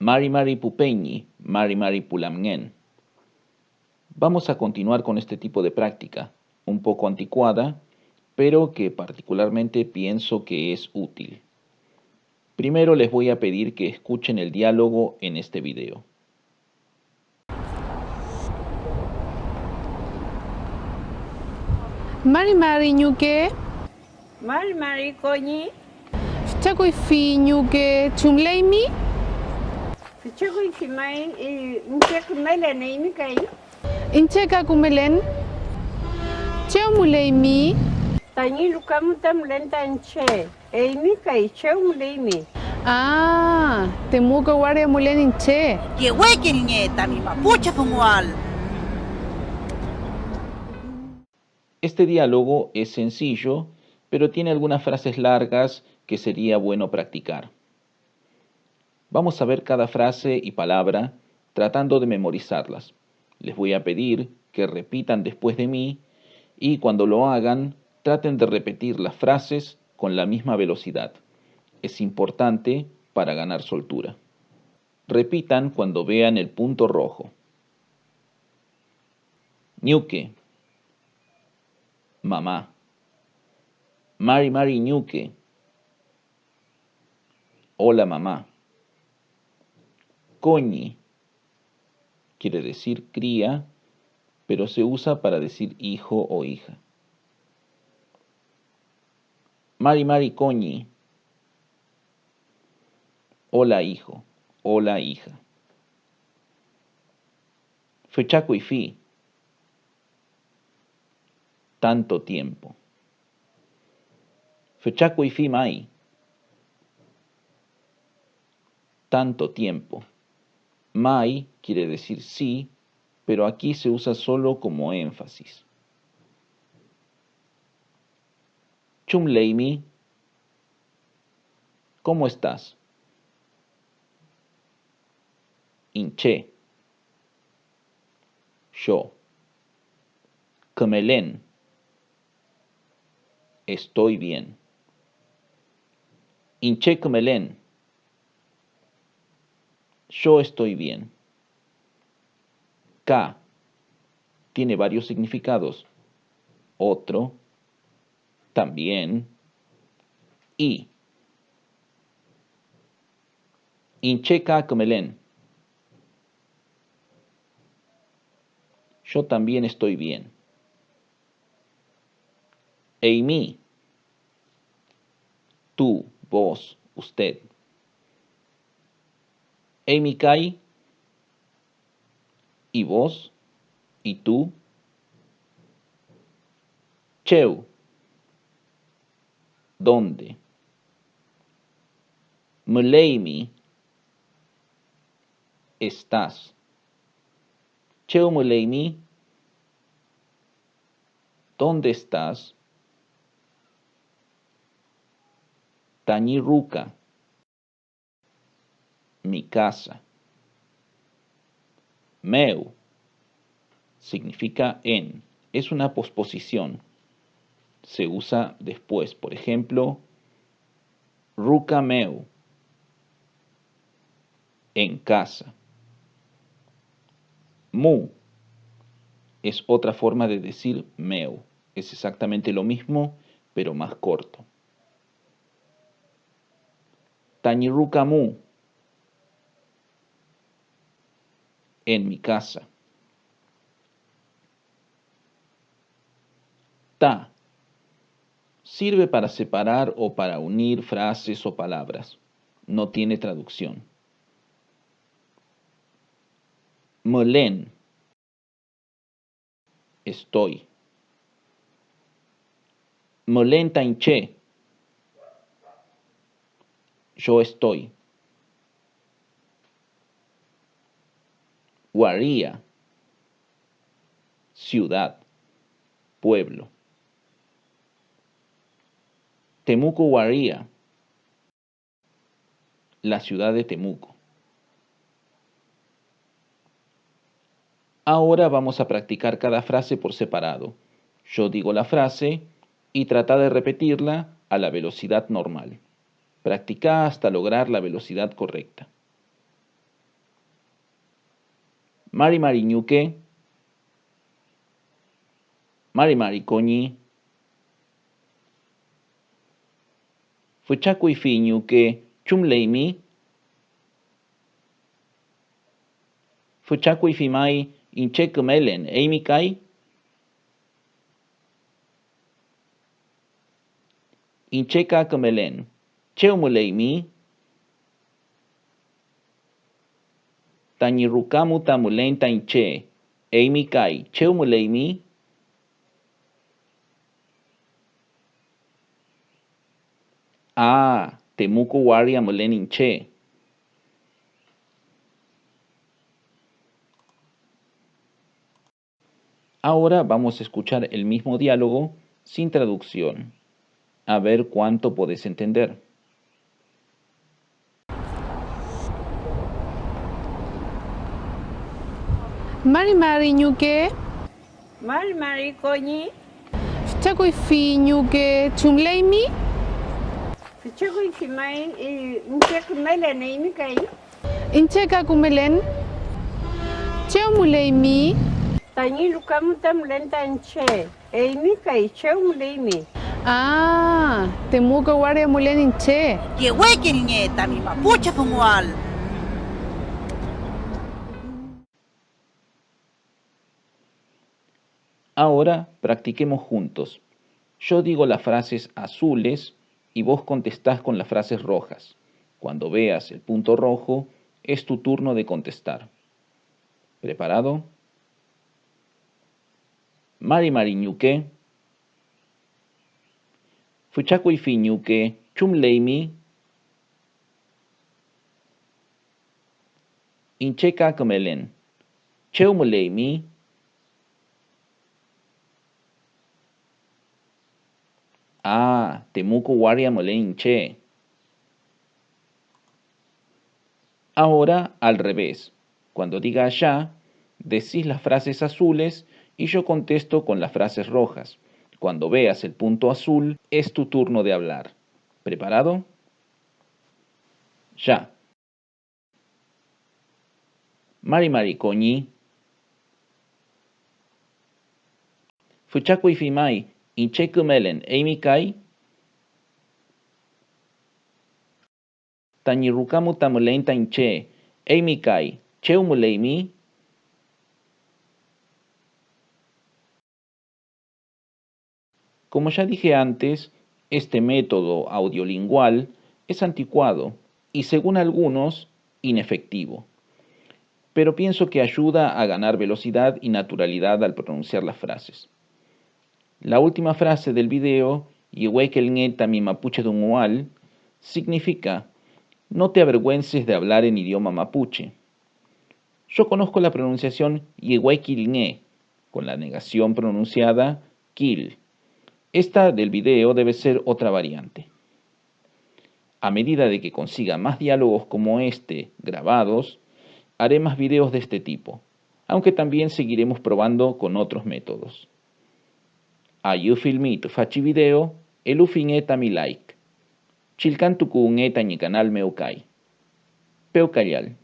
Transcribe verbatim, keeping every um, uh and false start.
Mari mari pu peñi, mari mari pu lamngen. Vamos a continuar con este tipo de práctica, un poco anticuada, pero que particularmente pienso que es útil. Primero les voy a pedir que escuchen el diálogo en este video. Mari mari ñuke. Mari mari koñi. Fücha kuyfi ñuke, chumleymi? Fücha kuyfi may, i-, iñche kümelen, eymi kay? Iñche ka kümelen. Chew müleymi? Tañi ruka mu ta mülen ta iñche. Eymi kay, chew müleymi? Ah, Temuco waria mülen iñche. Yewekelnge tami mapuche dunguael. Este diálogo es sencillo, pero tiene algunas frases largas que sería bueno practicar. Vamos a ver cada frase y palabra tratando de memorizarlas. Les voy a pedir que repitan después de mí y cuando lo hagan, traten de repetir las frases con la misma velocidad. Es importante para ganar soltura. Repitan cuando vean el punto rojo. Ñuke. Mamá. Mari mari ñuke. Hola, mamá. Koñi quiere decir cría, pero se usa para decir hijo o hija. Mari mari koñi. Hola, hijo. Hola, hija. Fücha kuyfi. Tanto tiempo. Fücha kuyfi may. Tanto tiempo. May quiere decir sí, pero aquí se usa solo como énfasis. Chumleymi. ¿Cómo estás? Iñche. Yo. Kümelen. Estoy bien. Iñche kümelen. Yo estoy bien. Ka tiene varios significados. Otro, también, y. Iñche ka kümelen. Yo también estoy bien. Eymi. Tú, vos, usted. Eymi kay. ¿Y vos? ¿Y tú? Chew. ¿Dónde? Müleymi. Estás. Chew müleymi. ¿Dónde estás? Tañi ruka. Mi casa. Mew significa en. Es una posposición. Se usa después. Por ejemplo, ruka mew. En casa. Mu es otra forma de decir mew. Es exactamente lo mismo, pero más corto. Tañi ruka mu. En mi casa. Ta. Sirve para separar o para unir frases o palabras. No tiene traducción. Mülen. Estoy. Mülen ta iñche. Yo estoy. Waria. Ciudad. Pueblo. Temuco waria. La ciudad de Temuco. Ahora vamos a practicar cada frase por separado. Yo digo la frase y trata de repetirla a la velocidad normal. Practica hasta lograr la velocidad correcta. Mari mari ñuke. Mari mari koñi. Fütra kuyfi ñuke, ¿chumleymi? Fütra kuyfi may, iñche kümelen, ¿eymi kay? Iñche ka kümelen, ¿chew müleymi? Tañi ruka mu ta mülen ta iñche, ¿eymi kay, chew müleymi? Ah, Temuco waria mülen iñche. Ahora vamos a escuchar el mismo diálogo sin traducción. A ver cuánto podés entender. Mari mari ñuke. Mari mari koñi. Fütra kuyfi ñuke, ¿chumleymi? Fütra kuyfi may, i-, iñche kümelen, ¿eymi kay? Iñche ka kümelen. ¿Chew müleymi? Tañi ruka mu ta mülen ta iñche. ¿Eymi kay, chew müleymi? Ah, Temuco waria mülen iñche. Yewekilnge tami mapuche dunguael. Ahora practiquemos juntos. Yo digo las frases azules y vos contestás con las frases rojas. Cuando veas el punto rojo, es tu turno de contestar. ¿Preparado? Mari mari ñuke. Fütra kuyfi ñuke, ¿chumleymi? Iñche ka kümelen, ¿chew müleymi? Ah, Temuco waria mülen iñche. Ahora al revés. Cuando diga ya, decís las frases azules y yo contesto con las frases rojas. Cuando veas el punto azul, es tu turno de hablar. ¿Preparado? Ya. Mari mari koñi. Fütra kuyfi may, iñche kümelen, ¿eymi kay? Tañi ruka mu ta mülen ta iñche, ¿eymi kay, chew müleymi? Como ya dije antes, este método audiolingual es anticuado y, según algunos, inefectivo, pero pienso que ayuda a ganar velocidad y naturalidad al pronunciar las frases. La última frase del video, "Yewekelnge tami mapuche dunguael", significa: "No te avergüences de hablar en idioma mapuche". Yo conozco la pronunciación yewekilnge, con la negación pronunciada kil. Esta del video debe ser otra variante. A medida de que consiga más diálogos como este grabados, haré más videos de este tipo, aunque también seguiremos probando con otros métodos. Ayüfilmi tüfachi video, elufinge tami like. Chillkantukuwünge tañi kanal mew kay. Pewkallal.